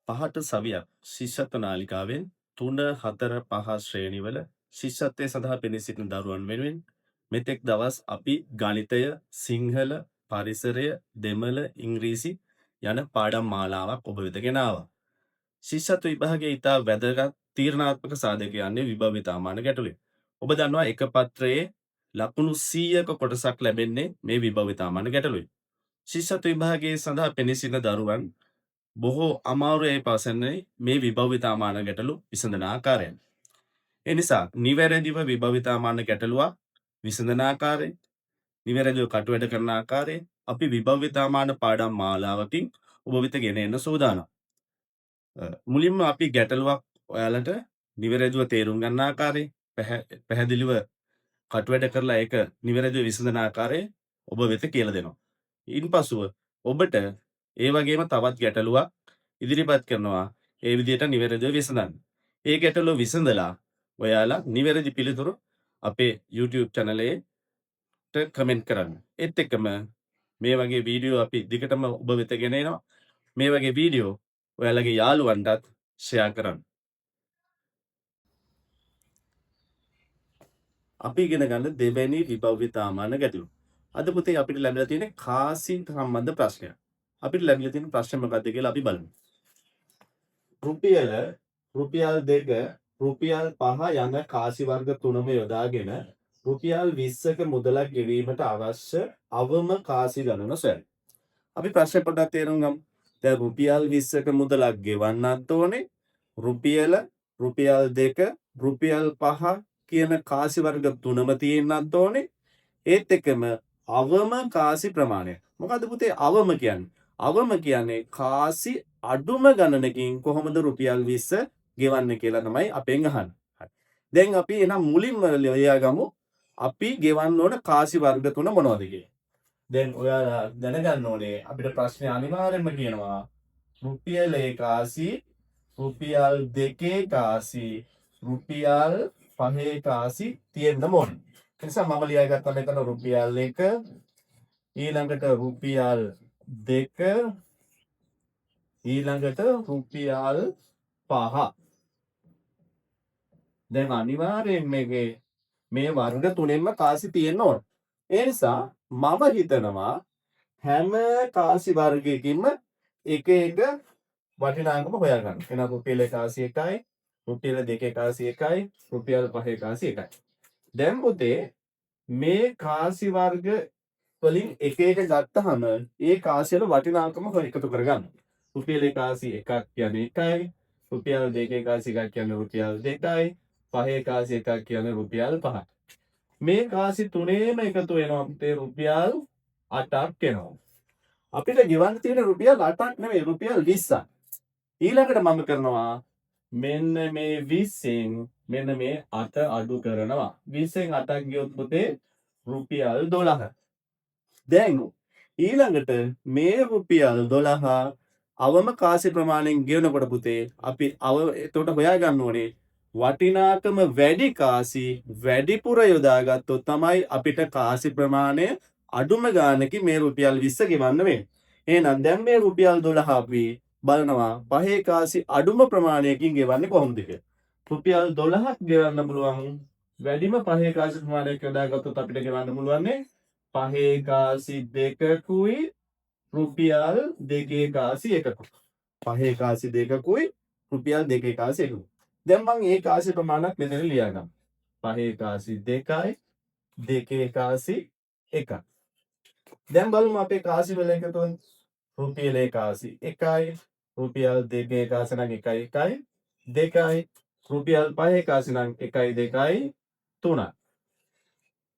පහට සවියක් ශිෂ්‍යත්ව නාලිකාවෙන් 3 4 5 ශ්‍රේණිවල ශිෂ්‍යත්වය සඳහා පෙනී සිටින දරුවන් වෙනුවෙන් මෙතෙක් දවස් අපි ගණිතය, සිංහල, පරිසරය, දෙමළ, ඉංග්‍රීසි යන පාඩම් මාලාවක් ඔබ වෙත ගෙන ආවා. ශිෂ්‍යත්ව විභාගයේ ඉතා වැදගත් තීරණාත්මක සාධකය යන්නේ විභව විතාමාන ගැටලුවයි. ඔබ දන්නවා එක පත්‍රයේ ලකුණු 100ක කොටසක් ලැබෙන්නේ මේ විභව විතාමාන ගැටලුවයි. ශිෂ්‍යත්ව විභාගයේ සඳහා පෙනී සිටින දරුවන් බොහෝ අමාරුවේ පවසන්නේ මේ විභව විතාමාන ගැටලු විසඳන ආකාරයන්. ඒ නිසා නිවැරදිව විභව විතාමාන ගැටලුවක් විසඳන ආකාරය, නිවැරදිව කටුවැඩ කරන ආකාරය අපි විභව විතාමාන පාඩම් මාලාවකින් ඔබ වෙත ගෙන එන්න සූදානම්. මුලින්ම අපි ගැටලුවක් ඔයාලට නිවැරදිව තේරුම් ගන්න ආකාරය, පැහැදිලිව කටුවැඩ කරලා ඒක නිවැරදිව විසඳන ආකාරය ඔබ වෙත කියලා දෙනවා. ඉන්පසුව ඔබට ඒ වගේම තවත් ගැටලුවක් ඉදිරිපත් කරනවා ඒ විදිහට නිවැරදිව විසඳන්න. ඒ ගැටලුව විසඳලා ඔයාලා නිවැරදි පිළිතුරු අපේ YouTube channel එකට කමෙන්ට් කරන්න. ඒත් එක්කම මේ වගේ වීඩියෝ අපි දිගටම ඔබ වෙත ගෙන එනවා. මේ වගේ වීඩියෝ ඔයාලගේ යාළුවන්ටත් ෂෙයා කරන්න. අපි ඉගෙන ගන්න දෙවැනි විභව විතාමාන ගැටලුව. අද පුතේ අපිට ලැබිලා තියෙන කාසි සම්බන්ධ ප්‍රශ්නයක්. අපිට ලැබිලා තියෙන ප්‍රශ්නේ මොකක්ද කියලා අපි බලමු. රුපියල, රුපියල් 2, රුපියල් 5 යන කාසි වර්ග තුනම යොදාගෙන රුපියල් 20ක මුදලක් ගෙවීමට අවශ්‍ය අවම කාසි ගණන සොයන්න. අපි ප්‍රශ්නේ පොඩ්ඩක් තේරුම් ගමු. දැන් රුපියල් 20ක මුදලක් ගෙවන්නත් ඕනේ. රුපියල, රුපියල් 2, රුපියල් 5 කියන කාසි වර්ග තුනම තියෙන්නත් ඕනේ. ඒත් එක්කම අවම කාසි ප්‍රමාණය. මොකද්ද පුතේ අවම කියන්නේ? අවම කියන්නේ කාසි අඩුම ගණනකින් කොහොමද රුපියල් 20 ගෙවන්නේ කියලා තමයි අපෙන් අහන්නේ. හරි. දැන් අපි එහෙනම් මුලින්ම ලියාගමු අපි ගෙවන්න ඕන කාසි වර්ග තුන මොනවද කියලා. දැන් ඔයාලා දැනගන්න ඕනේ අපිට ප්‍රශ්නේ අනිවාර්යයෙන්ම කියනවා රුපියලේ කාසි, රුපියල් 2 කාසි, රුපියල් 5 කාසි තියෙන්න ඕනේ. ඒ නිසා මම ලියාගත්තා මෙතන රුපියල් 1, ඊළඟට රුපියල් 2, ඊළඟට රුපියල් 5. දැන් අනිවාර්යයෙන් මේකේ මේ වර්ග තුනෙන්ම කාසි තියෙන්න ඕන. ඒ නිසා මම හිතනවා හැම කාසි වර්ගයකින්ම එක එක වටිනාකම හොයාගන්න. එහෙනම් රුපියල් කාසි 1යි, රුපියල් 2 කාසි 1යි, රුපියල් 5 කාසි 1යි. දැන් පුතේ මේ කාසි වර්ග වලින් එක එක ගත්තහම ඒ කාසි වල වටිනාකම එකතු කරගන්න. රුපියල් කාසි 1ක් කියන්නේ 1යි, රුපියල් 2 කාසි 1ක් කියන්නේ රුපියල් 2යි, 5 කාසි 1ක් කියන්නේ රුපියල් 5යි. මේ කාසි තුනේම එකතු වෙනවා පුතේ රුපියල් 8ක් එනවා. අපිට ගෙවන්න තියෙන රුපියල් 8ක් නෙමෙයි රුපියල් 20ක්. ඊළඟට මම කරනවා මෙන්න මේ 20න් මෙන්න මේ 8 අඩු කරනවා. 20න් 8ක් ගියොත් පුතේ රුපියල් 12. දැන් ඊළඟට මේ රුපියල් 12 අවම කාසි ප්‍රමාණයෙන් ගෙවනකොට පුතේ අපි එතකොට හොයාගන්න ඕනේ වටිනාකම වැඩි කාසි වැඩිපුර යොදාගත්තොත් තමයි අපිට කාසි ප්‍රමාණය අඩුම ගානකින් මේ රුපියල් 20 ගෙවන්න වෙන්නේ. එහෙනම් දැන් මේ රුපියල් 12 අපි බලනවා පහේ කාසි අඩුම ප්‍රමාණයකින් ගෙවන්නේ කොහොමද කියලා. රුපියල් 12ක් ගෙවන්න පුළුවන් වැඩිම පහේ කාසි ප්‍රමාණයක් යොදාගත්තොත් අපිට ගෙවන්න පුළුවන්නේ පහේ කාසි දෙකකුයි රුපියල් දෙකේ කාසි එකකුයි. පහේ කාසි දෙකකුයි රුපියල් දෙකේ කාසි එකකුයි. දැන් මං ඒ කාසි ප්‍රමාණයක් මෙතන ලියාගන්න. පහේ කාසි දෙකයි දෙකේ කාසි එකයි. දැන් බලමු අපේ කාසි වල එකතුව. රුපියලේ කාසි 1යි, රුපියල් දෙකේ කාසි නම් 1යි 1යි 2යි, රුපියල් පහේ කාසි නම් 1යි 2යි 3යි.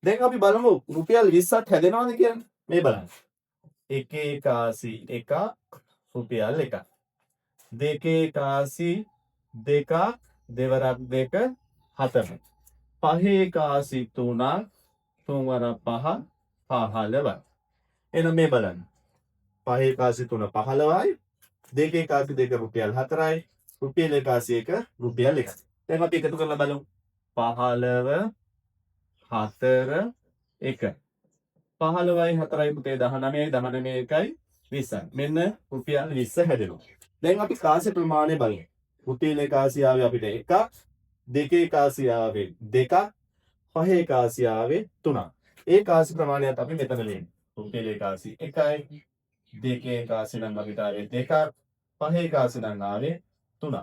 දැන් අපි බලමු රුපියල් 20ක් හැදෙනවද කියලා. මේ බලන්න. එකේ කාසි එකක් රුපියල් එකක්. දෙකේ කාසි දෙකක් දෙවරක් දෙක හතර. පහේ කාසි තුනක් තුන් වරක් පහ 15යි. එහෙනම් මේ බලන්න. පහේ කාසි තුන 15යි, දෙකේ කාසි දෙක රුපියල් 4යි, රුපියල් කාසි එක රුපියල් 1යි. දැන් අපි එකතු කරලා බලමු. 15 4 1. 15යි 4යි පුතේ 19යි, 19 1යි 20යි. මෙන්න රුපියල් 20 හැදෙනවා. දැන් අපි කාසි ප්‍රමාණය බලමු. රුපියලේ කාසි ආවේ අපිට එකක්, දෙකේ කාසි ආවේ දෙකක්, පහේ කාසි ආවේ තුනක්. ඒ කාසි ප්‍රමාණයත් අපි මෙතන ලියමු. රුපියලේ කාසි 1යි, දෙකේ කාසි නම් අපිට ආවේ දෙකක්, පහේ කාසි නම් ආවේ තුනක්.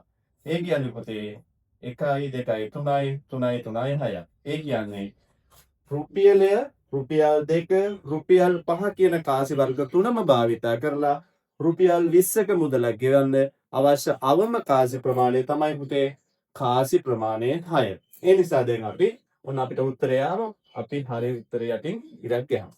ඒ කියන්නේ පුතේ 1යි 2යි 3යි 3යි 3යි 6යි. ඒ කියන්නේ රුපියලය, රුපියල් 2, රුපියල් 5 කියන කාසි වර්ග තුනම භාවිතා කරලා රුපියල් 20ක මුදලක් ගෙවන්න අවශ්‍ය අවම කාසි ප්‍රමාණය තමයි පුතේ කාසි ප්‍රමාණය 6. ඒ නිසා දැන් අපි ඔන්න අපිට උත්තරය ආවා. අපි හරි උත්තරය යටින් ඉරක් ගහමු.